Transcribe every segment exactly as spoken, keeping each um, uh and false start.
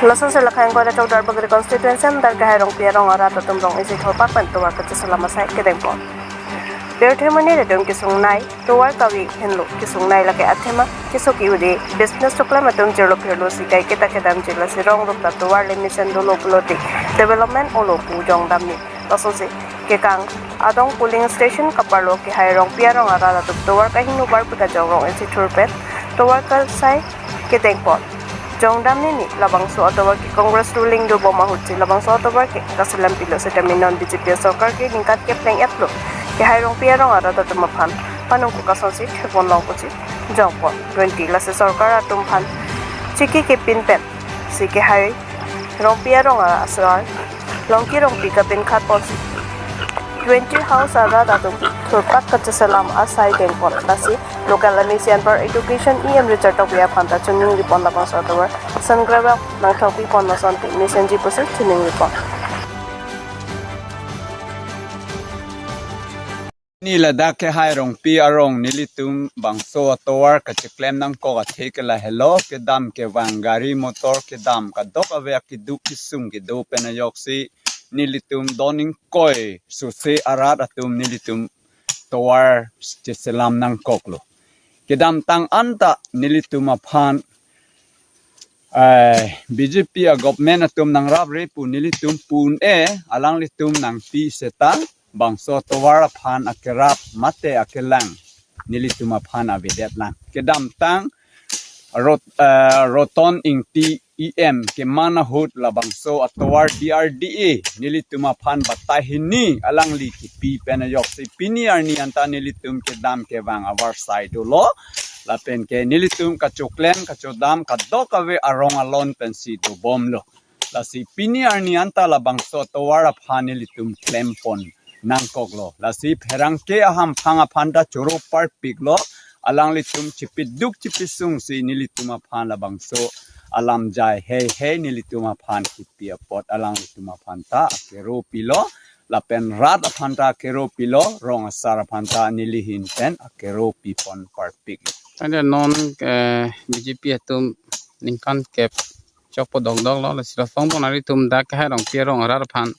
Laso si Lakhain Koilachok Duarbagori constituency amdar kehai Rongpi arong arat atum rong isi thorpak pen tovar kacheselam asai kedengpon. Birthday money redung kesung nai, tovar kave henlo kesung nai lake athema, kesung ki-ude, business choklem atum jirlo phirlo si kai kita kedam jila si rong rup ta tovar le mesen dolo pulote, development olo pu jongdamji. Laso si kekang adong polling station kaparlo kehai Rongpi arong arat atum tovar kahingno barpi kajong rong isi thur pen tovar kasai kedengpon. Jongdamnini labangso atovar ke Congress ruling dobom ahut si labangso atovar ke kaselam pilo setame non B J P sorkar ke ningkan kep leng-etlo kehai Rongpi arong arat atum aphan panung ko kasonsi thepon long pusi jongpon. Twenty lasi sorkar atum aphan chiki kepin pen si kehai Rongpi arong asar Longki Rongpi kapin khat ponsi twenty house arat atum thurpak kacheselam asai dengpon. Lasi local M A C anpar education E M Richard Tokbi aphan ta choningri pon labangso atovar sanggrabak nangthokpi pon asonte mesenji pusi choningri pon. Ni ladak kehai Rongpi arong nelitum bangso atovar kacheklem nangkok athe ke lahelo, kedam kevang gari motor kedam kadokave akeduk kesung kedo pen ajoksi nelitum don ingkoi sose arat atum nelitum tovar cheselam nangkoklo. Kedamtang anta nelitum aphan eh, B J P a government atum nangrapre pu nelitum pun-e, alanglitum nangpi seta bangso tovar aphan akerap mate akelang nelitum aphan avedetlang. Kedamtang Rot-, eh, Roton Ingti E M keman ahut labangso atovar D R D A nelitum aphan batai hini alangli kipi pen ajoksi pini arni anta nelitum kedam kevang avarsai dolo. Lapen ke nelitum kachoklem kachodam kadokave arong alon pensi dobomlo. Lasi pini arni anta labangso atovar aphan nelitum klempon nangkoklo. Lasi pherangke ahamphang aphan ta choro parpiklo. Alanglitum chipiduk chipisungsi nelitum aphan labangso alam jai heihei nelitum aphan kipi apot alanglitum aphan ta akero pilo. Lapen rat aphan ta akero pilo, rong asar aphan ta neli ahin pen akero pipon parpik. Ada non, eh, B J P atum ningkan kep chokpo dokdoklo, lasi lason bon nelitum dak kehai Rongpi arong arat aphan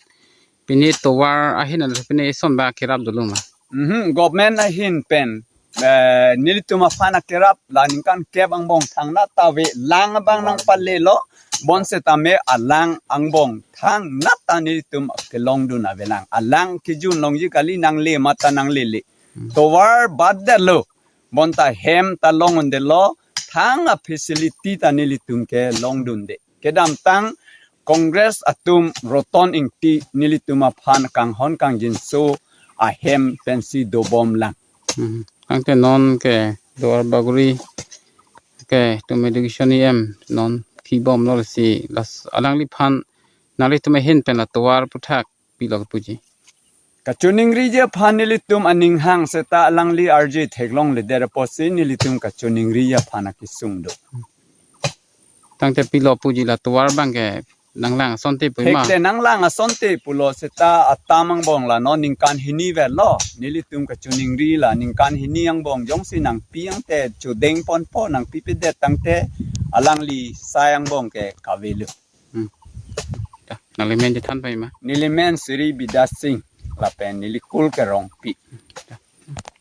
pini tovar ahin anta pini ison ba kerap dolo ma? Mhm, government ahin pen, eh, nelitum aphan akerap la ningkan kep angbong thangnat ta avelang abang nangpalelo, bonsetame alang angbong thangnat ta nelitum kelongdun avelang. Alang kejun longji kali, nangle mata nanglele. Hmm. Tovar batdetlo, bonta hem ta long-un-edetlo, thang afacility ta nelitum kelongdunde. Kedamtang Congress atum Roton Ingti nelitum aphan kanghon kangjinso ahem pensi dobomlang. Hmm. Tangte non ke Duarbagori ke tum education E M non kibomlo, lasi las alangliphan nanglitum ahin pen la tovar aphuthak pilo puji? Kachoningriji aphan nelitum aning hang seta alangli arje theklongledet apotsi nelitum kachoningriji aphan akesung do. Tangte pilo puji la tovar abang ke nanglang asonte pu ma? Thekte nanglang asonte pulo seta atam angbong la non ningkan hini vetlo. Nelitum kachoningri la ningkan hini angbong jongsi nangpi tangte chodeng ponpo, nangpipedet tangte alangli sai angbong ke kavelo. Hmm. Ta, nangli men chethan pai ma? Neli men Sri Bidyasing, lapen neli kul ke Rongpi.